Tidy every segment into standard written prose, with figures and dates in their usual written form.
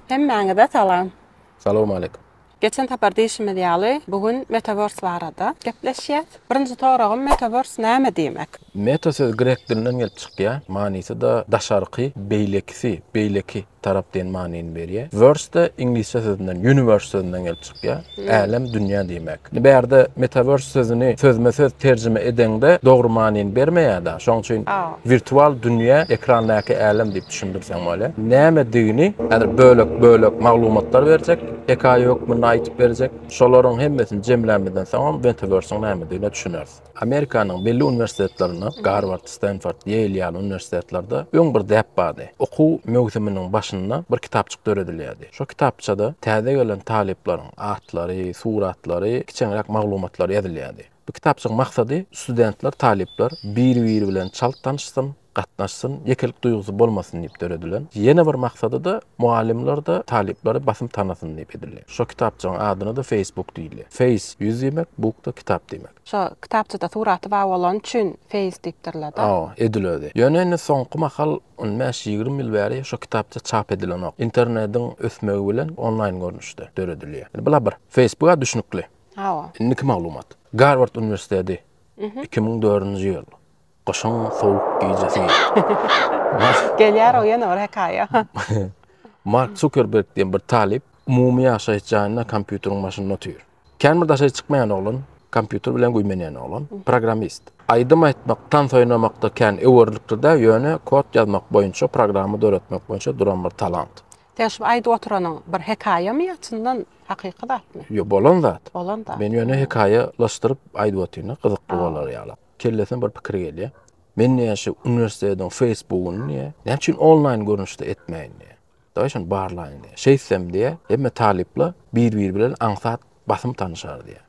Hemmäňize salam. Salowmaleýkim. Geçen sapar diýşimiz ýaly, bu gün Metaverse barada gepleşýäs. Birinji soragym Metaverse näme diýmek? Meta sözi grek dilinden gelip çykýar. Manysy-da daşarky, beýlekisi, beýleki tarap diýen manyny berýär. Verse-de iňlisçe sözünden, universe sözünden gelip çykýar. Älem, dünýä diýmek. Indi bärde metaverse sözüni sözme-söz terjime edeňde dogry manyny bermeýär-de. Şonuň üçin wirtual dünýä, ekrandaky älem diýip düşündirseň bolýar. Nämedigini häzir bölek-bölek maglumatlar berjek, hekaýa hökmünde aýdyp berjek. Şolaryň hemmesini jemlämizden soňam metaverse-iň nämedigine düşüneris. Amerikanyň belli uniwersitetlerinde, Garward, Stenford, Ýeýl ýaly uniwersitetlerde öň bir däp bardy. Okuw möwsüminiň başynda bir kitapjyk döredilýärdi. Şo kitapçada täze gelen talyplaryň atlary, suratlary, kiçeňräk maglumatlar ýazylýardy. Bu kitapjygyň maksady studentler, talyplar bir-biri bilen çalt tanyşsyn, gatnaşsyn, ýekelik duýgusy bolmasyn diýip döredilen. Ýene bir maksady-da mugallymlar-da talyplary basym tanasyn diýip edildi. Şo kitapjygyň adyna-da Facebook diýildi. Face, ýüz diýmek, book-da kitap diýmek. Şo kitapçada suraty bar bolany üçin Face diýipdirler-de. Hawa, edil özi. Ýöne indi soňky mahal on bäş-ýigrimi ýyl bäri şo kitapça çap edilenok. Internediň ösmegi bilen onlaýn görnüşde döredilýär. Indi bula bir. Facebook-a düşnükli. Hawa. Indiki maglumat. Garward uniwersiteti 2004-nji ýyl. Gyşyň sowuk gijesi. Gelýär o ýene bir hekaýa. Mark Zuckerberg diýen bir talyp umumy ýaşaýyş jaýynda kompýuteriň başynda otyr. Kän bir daşary çykmaýan oglan, kompýuter bilen güýmenýän oglan, programmist. Aýdym aýtmak, tans oýnamakda kän öwerlikli-dä, ýöne kod ýazmak boýunça, programma döretmek boýunça duran bir talant. Sen şu aýdyp oturanyň bir hekaýamy ýa çyndan hakyky zatmy? Ýok, bolan zat. Bolan zat. Men ýöne hekaýalaşdyryp aýdyp otyryn-da, gyzykly bolar ýaly. Kellesine bir pikir gelýär. Men diýýär şu uniwersitetiň Facebookyny diýýär, näme üçin onlaýn görnüşde etmäýin diýýär. Dawaý şony barlaýyn diýýär. Şeýtsem diýýär, hemme talyplar bir-biri bilen aňsat basym tanyşar diýýär.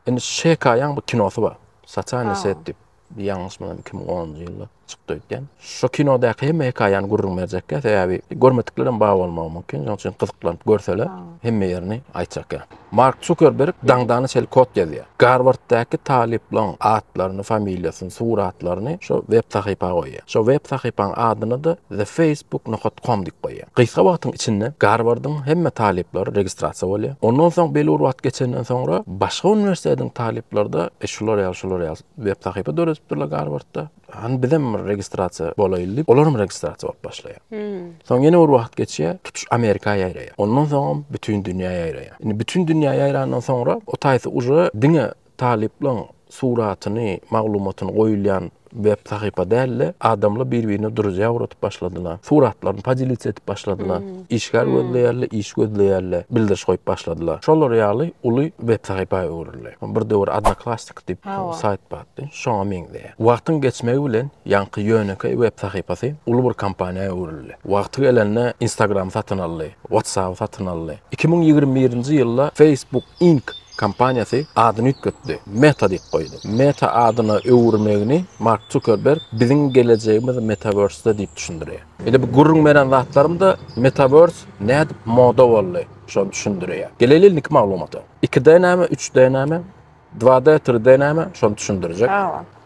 Indi şu hekaýaň bir kinosy bar. Sosialnyý set diýip. Ýalňyşmasam 2010-njy ýylda çykdy öýtýän. Şo kinodaky hemme hekaýany gürrüň berjekkä, sebäbi görmediklerem bar bolmagy mümkin. Şonuň üçin gyzyklanyp görseler, hemme ýerini aýtjakkä. Mark Zuckerberg daňdana çenli kod ýazýar. Garwarddaky talyplaryň atlaryny, familiýasyny, suratlaryny şo web sahypa goýýar. Şo web sahypaň adyny-da thefacebook nokat com diýip goýýar. Gysga wagtyň içinde Garwardyň hemme talyplary registrasiýa bolýar. Ondan soň belli bir wagt geçenden soňra başga uniwersitetiň talyplary-da e şular ýaly, şular ýaly web sahypa döredipdirler Garwardda. Hany bizem bir registrasiýa bolaýly diýip, olaram registrasiýa bolup başlaýar. Soň ýene bir wagt geçýär, tutuş Amerika ýaýraýar. Ondan soňam bütin dünýä ýaýraýar. Indi bütin dünýä ýaýrandan soňra o taýsy uje diňe talyplaryň suratyny, maglumatyny goýulýan web sahypa däl-de, adamlar bir-birine družýa ugradyp başladylar. Suratlaryny podelиться edip başladylar. Işgär gözleýärler, iş gözleýärler, bildiriş goýup başladylar. Şolar ýaly uly web sahypa öwrüldi. Bir döwür Odnoklassniki diýip saýt bardy. Şoňa meňzeýär. Wagtyň geçmegi bilen ýaňky ýönekeý web sahypasy uly bir kompaniýa öwrüldi. Wagty gelende Instagramy satyn aldy, WhatsAppy satyn aldy. 2021-nji ýylda Facebook Inc. Kompaniýasy adyny üýtgetdi, Meta diýip goýdy. Meta adyna öwürmegini Mark Zuckerberg biziň gelejegimiz Metaverse-de diýip düşündirýär. Indi bu gürrüň beren zatlarym-da Metaverse nädip moda boldy, şony düşündirýär. Geleli indiki maglumata. 2D näme, 3D näme, 2D, 3D näme, şony düşündirjek.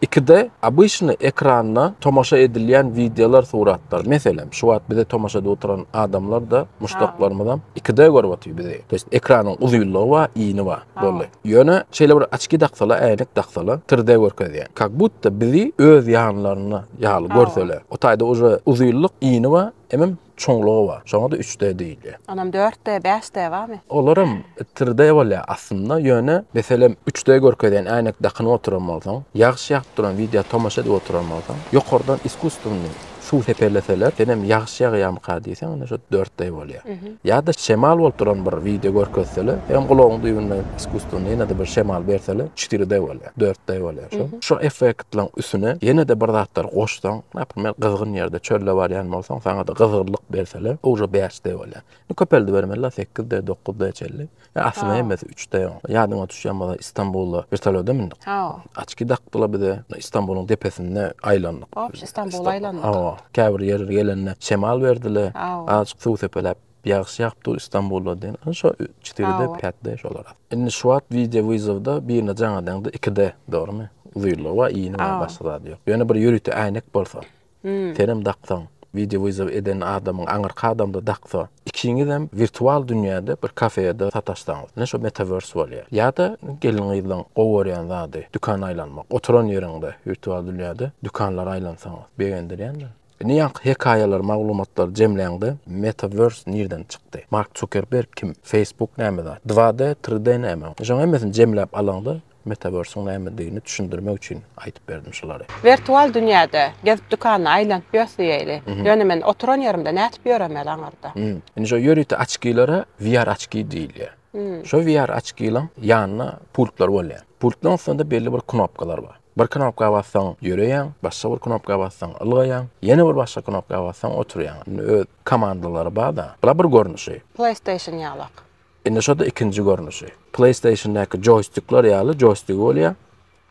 2D obyçny ekranda tomaşa edilýän wideolar, suratlar. Meselem, şu wagt bize tomaşa edip oturan adamlar-da, muşdaklarymyzam 2D görüp otyr bizi. To ýest ekranyň uzynlygy bar, ini bar. Boldy. Ýöne şeýle bir oçki daksala, äýnek daksala 3D görkezýär. Kak budda bizi öz ýanlarynda ýaly görseler. O taýda uje uzynlyk, ini bar, hemem çuňlugy bar. Şoňa-da 3D diýilýär. Onam 4D, 5D barmy? Olaram 3D bolýar aslynda, ýöne meselem 3D görkezýän äýnek dakynyp oturan bolsaň, ýagyş ýagyp duran wideo tomaşa edip oturan bolsaň, ýokardan iskusstwnyý suw sepeleseler, senem ýagyş ýagýarmyka diýseň, ine şo 4D bolýar. Ýa-da şemal bolup duran bir wideo görkezseler, senem gulagyň düýbünden iskusstwnyý ýene-de bir şemal berseler, 4D bolýar. 4D bolýar şo. Şo effektleň üstüne ýene-de bir zatlar goşsaň, naprimer, gyzgyn ýerde çölde barýan bolsaň, saňa-da gyzgynlyk berseler, uje 5D bolýar. Indi köpeldibermeli-la 8D, 9D çenli. Ýa aslynda hemmesi 3D. Ýadyňa düşýän bolsa Istanbulda wertolýoda mündik. Açki dakdylar bize. Istanbulyň depesinde aýlandyk. Obşi Istanbula aýlandyk. Hawa. Käbir ýere gelende şemal berdiler. Azajyk suw sepeläp Ýagyş ýagyp dur Istanbulda diýen. Ana şo çtiride, pýatde şolar. Indi şu wagt wideo wyzowda birine jaň edeňde 2D, dogrymy? Uzynlygy bar, ini bar, başga zady ýok. Ýöne bir ýörite äýnek bolsa, senem daksaň. Wideo wyzow eden adamyň aňyrky adamda daksa, ikiňizem wirtual dünýäde bir kafede sataşsaňyz, ine şo metaverse bolýar. Ýa-da gelin-gyzlaň gowy görýän zady, dükan aýlanmak. Oturan ýeriňde wirtual dünýäde dükanlara aýlansaňyz, begendirýändir. Indi ýaňky hekaýalary, maglumatlary jemläňde, metaverse nirden çykdy? Mark Zukerberg kim? Facebook näme zat? 2D, 3D näme? Şoň hemmesini jemläp alaňda, Metaverse-iň nämedigini düşündirmek üçin aýdyp berdim şulary. Wirtual dünýäde gezip dükanda aýlanyp ýös diýeýli. Ýöne men oturan ýerimde nädip ýöremeli aňyrda? Indi şo ýörite açkilere VR açki diýilýär. Şo VR açkilaň ýanynda pultlar bolýar. Pultlaryň üstünde belli bir knopkalar bar. Bir knopka bassaň ýöreýäň, başga bir knopka bassaň ylgaýaň, ýene bir başga knopka bassaň oturýaň. Indi öz komandalary bar-da. Bular bir görnüşi. PlayStation ýalak. Indi şo-da ikinji görnüşi. PlayStation-daky joýstikler ýaly joýstigi bolýar.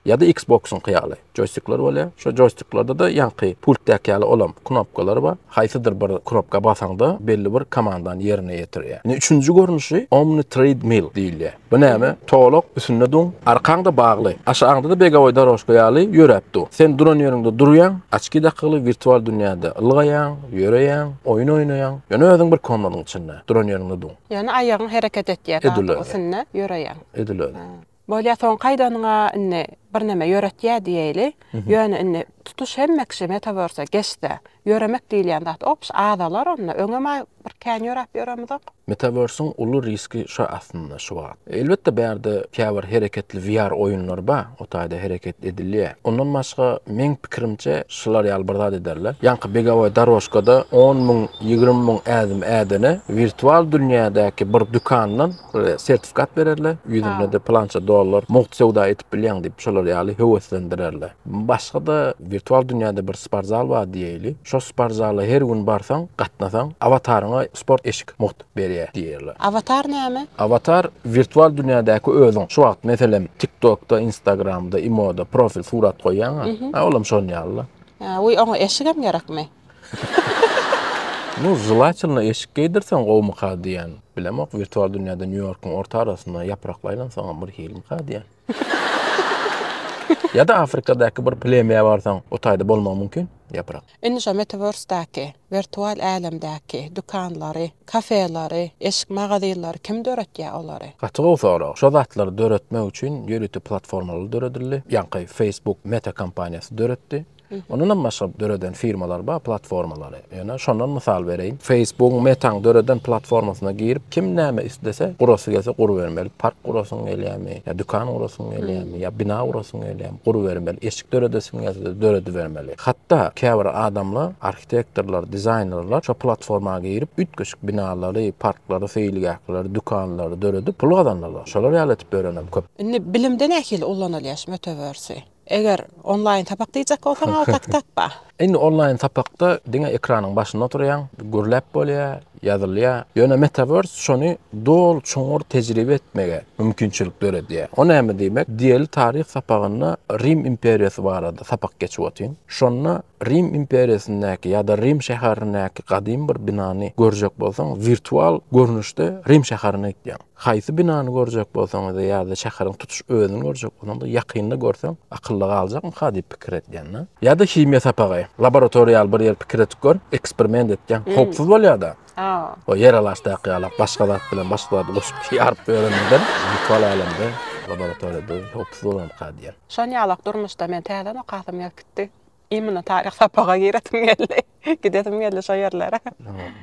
Ýa-da Xbox-yňky ýaly joýstikler bolýar. Şo joýstiklerde-de ýaňky pultdaky ýaly olam knopkalary bar. Haýsydyr bir knopka basaňda belli bir komandany ýerine ýetirýär. Indi üçünji görnüşi Omni Treadmill diýilýär. Bu näme? Tolak üstünde duň, arkaňda bagly. Aşagyňda-da begowoý dorožka ýaly ýöräp dur. Sen duran ýeriňde durýaň, açki dakyly wirtual dünýäde ylgaýaň, ýöreýäň, oýun oýnaýaň. Ýöne özüň bir komnadyň içinde, duran ýeriňde duň. Ýöne aýagyň hereket etýär, Edil zadyň özi. üstünde ýöreýäň. Edil özi. Bolýa, soňky aýdanyňa indi birneme ýöretýär diýeýli. Ýöne indi tutuş hemme kişi metaverse geçse, ýöremek diýilýän zat obş azalar onda. Öňem-ä bir kän ýöräp ýöremizok. Metaverse-iň uly riski şo aslynda şu wagt. Elbetde bärde käbir hereketli VR oýunlar bar, o taýda hereket edilýär. Ondan başga meň pikirimçe şular ýaly bir zat ederler. Ýaňky begowoý dorožkada on müň, 20 müň ädim ädene wirtual dünýädäki bir dükandan bir sertifikat bererler. Ýüzünde-de pylança dollar mugt söwda edip bilýäň diýip şolar ýaly höweslendirerler. Başga-da wirtual dünýäde bir sportzal bar diýeýli. Şo sportzala her gün barsaň, gatnasaň, awataryňa sport eşik mugt berýär diýerler. Awatar näme? Awatar wirtual dünýädäki özüň. Şu wagt meselem TikTokda, Instagramda, Imoda profil surat goýýaň-a. A olam şon ýaly-la. Hä, wiý oňa eşigem gerekmi? Nu, želatelno eşik geýdirseň gowumyka diýýän. Bilemok, wirtual dünýäde Nýu-Ýorkuň orta arasynda ýaprakly aýlansaňam bir hilimika diýýän. Ýa-da Afrikadaky bir plemýa barsaň, o taýda bolmagy mümkin ýaprak. Indi şo metaverse-däki, wirtual älemdäki dükanlary, kafeleri, eşik magazynlary kim döretýär olary? Gaty gowy sorag. Şo zatlary döretmek üçin ýörite platformalar döredildi. Ýaňky Facebook Meta kompaniýasy döretdi. Ondanam başga döreden firmalar bar, platformalary. Ýöne şondan mysal bereýin. Facebookyň, Metaň döreden platformasyna girip, kim näme islese, gurasy gelse gurubermeli. Park gurasyň gelýärmi, ýa dükan gurasyň gelýärmi, ýa bina gurasyň gelýärmi, gurubermeli. Eşik döredesiň gelse-de döredibermeli. Hatda käbir adamlar, arhitektorlar, dizaýnerler şo platforma girip, üýtgeşik binalary, parklary, seýilgähleri, dükanlary döredip, pul gazandylar. Şolar ýaly etip ýörenem köp. Indi bilimde nähili ullanylýar şu metaverse? Eger onlaýn sapak diýjek bolsaň al tak tapba. Indi onlaýn sapakda diňe ekranyň başynda oturýaň, gürläp bolýar, ýazylýar. Ýöne Metaverse şony doly çuňňur tejribe etmege mümkinçilik döredýär. O näme diýmek? Diýeli taryh sapagynda Rim imperiýasy barada sapak geçip otyň. Şonda Rim imperiýasyndaky ýa-da Rim şäherindäki gadym bir binany görjek bolsaň, wirtual görnüşde Rim şäherine gitýäň. Haýsy binany görjek bolsaňyz ýa-da şäheriň tutuş özüni görjek bolsaňda ýakynda görseň akylda galjakmyka diýip pikir edýän-de. Ýa-da himiýa sapagy, laboratoriýa ýaly bir ýer pikir edip gör, eksperiment etýäň, howpsuz bolýar-da. O ýer alaşdaky ýaly başga zat bilen başga zady goşup ýaryp ýöreniňden wirtual älemde laboratoriýada howpsuz bolarmyka diýýän. Şon ýalak durmuşda men täzeden okasym gelip gitdi. Imенно taryh sapaga giresim geldi. Gidesim geldi şo ýerlere.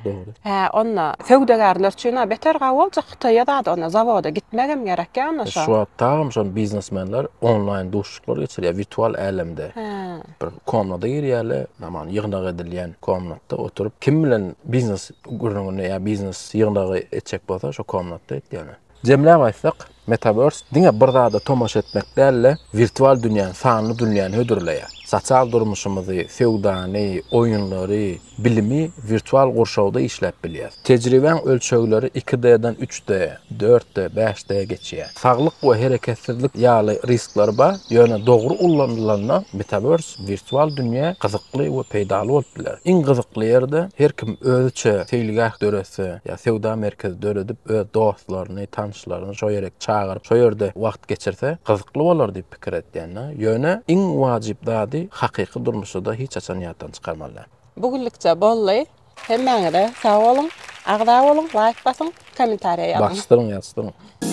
Dogry. Hä, onda söwdagärler üçin-ä beter gawy boljak Hytaýa zady onda zawoda gitmegem gerek ýa onda şo. Şu wagt tagam şol biznesmenler onlaýn duşuşyklar geçirýär wirtual älemde. Hä. Bir komnada girýärler, aman ýygnak edilýän komnatda oturyp kim bilen biznes gürrüňini ýa biznes ýygnagy etjek bolsa şo komnatda etýärler. Jemläp aýtsak, Metaverse diňe bir zada tomaşa etmek däl-de, wirtual dünýäni, sanly dünýäni hödürleýär. Sosial durmuşymyzy, söwdany, oýunlary, bilimi wirtual gurşawda işläp bilýäris. Tejribäň ölçegleri 2D-den 3D, 4D, 5D geçýär. Saglyk we hereketsizlik ýaly riskleri bar, ýöne dogry ullanylanda Metaverse Wirtual dünýä gyzykly we peýdaly bolup biler. Iň gyzykly ýeri-de, her kim özüçe seýilgäh döretse ýa söwda merkezi döredip, öz dostlaryny, tanyşlaryny şo ýere çagyryp, şo ýerde wagt geçirse, gyzykly bolar diýip pikir etýän-de. Ýöne iň wajyp zady hakyky durmuşy-da hiç haçan ýatdan çykarmaly däl. Bugünlikçe boldy. Hemmäňize sag boluň, agza boluň, laýk basyň, kommentariýa ýazyň. Basyşdyryň, ýazyşdyryň.